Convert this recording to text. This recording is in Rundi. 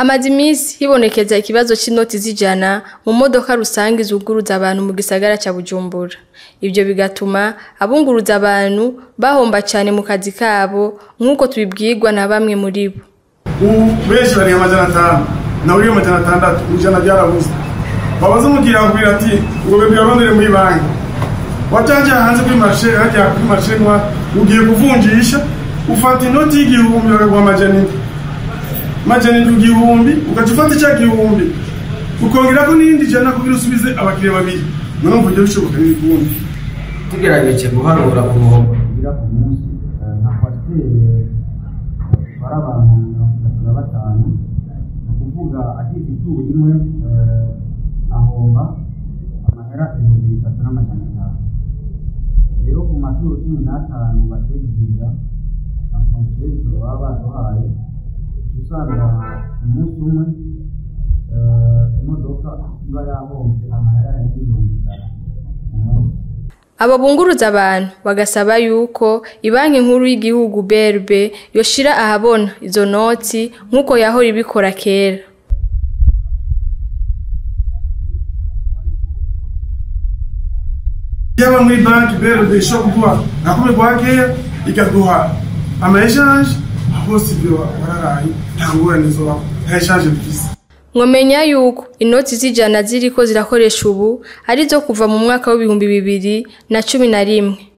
Hamaze iminsi hibonekeza ikibazo c'inoti z'ijana mu modoka rusangi zunguruza abantu mu gisagara ca Bujumbura. Ivyo bigatuma abunguruza abantu bahomba cane mu kazi kabo, nk'uko tubibwirwa na bamwe muri bo. Ubu benshi bari 500 nawe uriyo 600, ijana ryarabuze. Babaza umukiriya akubwira ati ngo bebe yarondere muri banki. Wataje hanze kuri marché, hajya kuri marché noir, ugiye kuvunjisha, ufata inoti y'igihumbi bakaguha 700. 700 igihumbi, ugaca ufata cya gihumbi, ukongerako n'irindi jana kugira usubize abakiriya babiri. None umva ibyo bishoboka n'ibikundi. Tugerageje guharura uruhombo tugira ku munsi, nka kwasiteri itwara abantu 35, ni ukuvuga agize ituro imwe, ahomba amahera 3500. Rero ku maturo 15 batwegereza, en fonction baba baduhaye, usanga umunsi umwe imodoka iba yahombye amahera arenga 100,000 ku munsi. Abo bunguruza abantu bagasaba yuko ibanki nkuru y'igihugu BRB yoshira ahabona izo noti nk'uko yahora ibikora kera. Yaba muri banki BRB ishobora kuguha nka kumwe kwa keya, ikaguha ama échange, hose ibyo wararaye nta ngorane zobaho, nta échange bifise. Mwomenya yuko inoti z'ijana ziriko zirakoresha ubu arizo kuva mu mwaka w'2011.